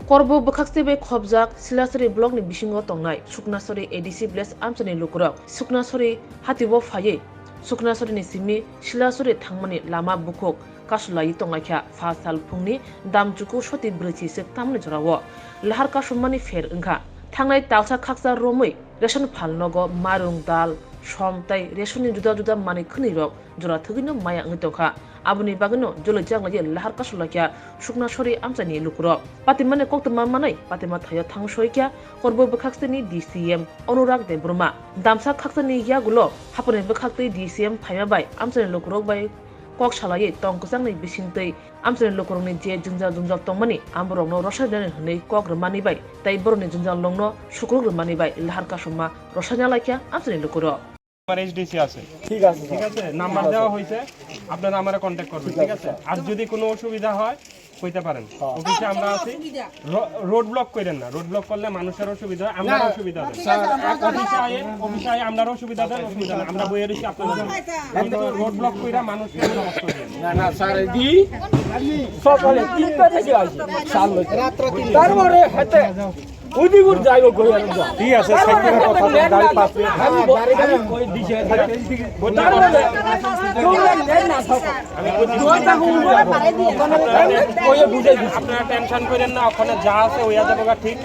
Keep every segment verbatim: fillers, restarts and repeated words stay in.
Korbo bwkhakstwi bai khobjak Silasuri blockni bisingo tongnai Suknasuri A D C village amchaini lukurok Suknasuri hatio phaiwi Suknasorini simi Silasuri thangmani lama bukhuk kasulaiwi tonglaikha. Pha sal phungni damchuku soti brwichi sek tamni jorao lahar kasommani pher wngkha. Thangnai talsa khaksa romwi ration phal nogo marung, dal, som tei rationni juda juda manwi khwnwirok jora thwgwino maya wngwi tongkha. Aboni bagwino joloi chaklaiwi lahar kasulaikha Suknasuri amchaini lukurok. Patimani koktwma manwi patima thaio thang soikha Korbo bwkhaktwini D C M Anurag Debbarma. Damsa khaktwini yagulo haponi bwkhaktwi D C M phaima bai amchaini lukurok bai kok salaiwi tong kwchangni bisingtwi amchaini lukurokni je jwngjal jwngjal tongmani amborokno rwsai rwnani hwnwi kok rwmani bai tei borokni jwngjal longno sukruk rwmani bai lahar kasoma rwsai nalaikha amchaini lukurok. আমার এইচডিসি আছে। ঠিক আছে, স্যার। ঠিক আছে, নাম্বার দেওয়া হয়েছে, আপনারা আমারে কন্ট্যাক্ট করবেন, ঠিক আছে? আর যদি কোনো অসুবিধা হয়, কইতে পারেন। হ্যাঁ। অফিসে আমরা আছি। রো-, রোড ব্লক করেন না, রোড ব্লক করলে মানুষের অসুবিধা হয়, আমরারও না, অসুবিধা হয়। স্যার, অফিসে আয়ে, অফিসে আয়ে আমরারও অসুবিধা হয়, অসুবিধা নেই। আমরা বইয়ে রয়েছি আপনাদের জন্য। কিন্তু রোড ব্লক করে মানুষকে নষ্ট দিয়ে দেয়। না, না, স্যার, এটি সকালে তিনটা থেকে আসে, স্যার, তারপরে হেঁটে উদিপুর যাইব কই আর যা। ঠিক আছে, সাইড থেকে কথা বলুন, গাড়ি পাস মিনিট। আমি ব-, আমি কই দিছি, তার মানে, তোমরা লেট না থাকো। আমি কই দিছি। দোয়াটা কোন বলে? আমি কইয়ে বুঝাই দিছি। আপনারা টেনশন করেন না, ওখানে যা আছে ওই যাবো গা ঠিক।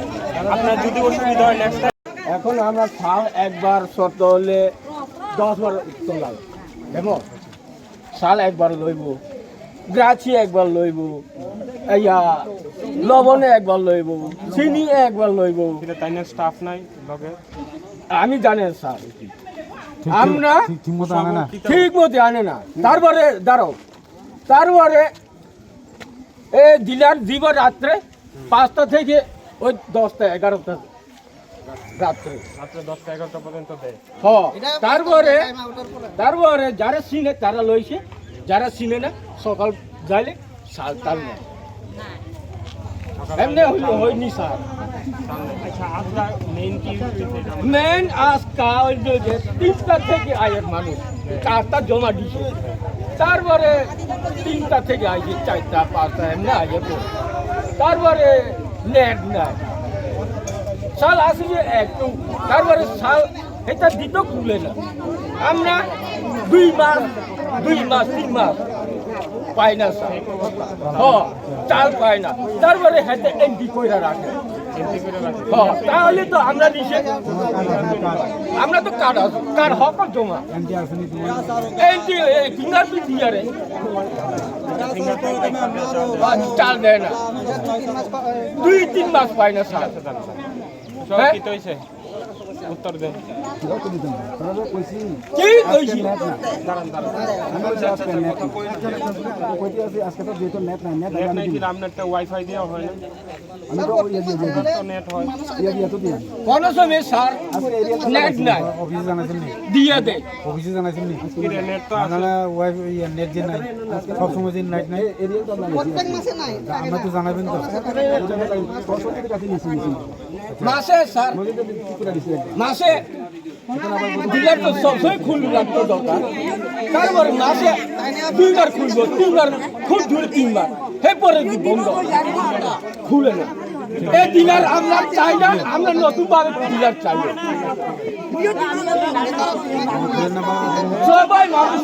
আপনার যদি অসুবিধা হয় নেক্সট টাইম। এখন আমরা সাল একবার শর্ত হলে দশ বার তোলা, দেখো। সাল একবার লইব, গ্রাছি একবার লইব, ইয়া, লবণে একবার লইব, চিনি একবার লইব। এটা তাই না স্টাফ নাই লগে? আমি জানি না, স্যার। ঠিক, ঠিক, আমরা ঠিক, ঠিক মতো আনে না। ঠিক মতো আনে না। তারপরে দাঁড়াও, তারপরে এ ডিলার দিব রাত্রে পাঁচটা থেকে ওই দশটা এগারোটা রাত্রে। রাত্রে দশটা এগারোটা পর্যন্ত দেয়। হ, এটা তারপরে, time out এর পরে। তারপরে যারা চিনে তারা লইছে, যারা চিনে না সকাল যাইলে সাল তাল নেয়। সকাল এমনি হইলে হয়নি স্যার। আচ্ছা, আজকে মেইন কি হয়েছে এটা? মেইন আজকে ওই যে, যে তিনটা থেকে আয়ের মানুষ, চারটা জমা দিছে। তারপরে তিনটা থেকে আইছে, চারটা, পাঁচটা, এমনি আইছে তো। তারপরে নেট নাই। সাল আসে যে একটু, তারপরে সাল এটা দিত খুলে না। আমরা দুই মাস, দুই মাস, তিন মাস পাই না সাল। হ, চাল পাই না। তারপরে হেতে এমপি কইরা রাখে। হ, তাহলে তো আমরা নিষেধ। আমরা তো কার্ড আছে, কার্ড হক জমা। এমপি, এই ফিঙ্গারপ্রিন্ট দিয়ে রে। আর চাল দেয় না। দুই তিন মাস পাই না সাল। সব হ্যাঁ? কি তো হইছে? উত্তর দেন। কি কইছি? কি কইছি? দাঁড়ান, দাঁড়ান। আমি বলছি, আজকে নেট নাই। কইতে আছি, আজকে তো যেহেতু নেট নাই, নেট নেট আগে আমি নাই দিই। কি আপনার তো ওয়াইফাই দেওয়া হয় না? আমি তো ওই এরিয়া দিয়ে দিই। তো নেট হয়। এরিয়া তো দিয়ে দিই। কোনো সময় স্যার আজকে এরিয়া তো নেট নাই। অফিসে জানাইছেন নি? দিয়ে দে। অফিসে জানাইছেন নি? কি রে, নেট তো আছে। না, না, ওয়াইফাই, ইয়ে, নেট যে নাই। সব সময় যে নেট নাই। এরিয়া তো নাই। প্রত্যেক মাসে নাই। আমরা তো জানাবেন তো। সরস্বতীর কাছে নিয়েছি, নিয়েছি। মাসে স্যার, মাসে ডিলার তো সবসময় খুলবো লাগতো দরকার। তারপরে মাসে দুইবার খুলবো, তিনবার খুব জোরে তিনবার, এরপরে কি বন্ধ, খুলে না। এই ডিলার আমরা চাই না, আমরা নতুন ভাবে ডিলার চাই। সবাই মানুষ।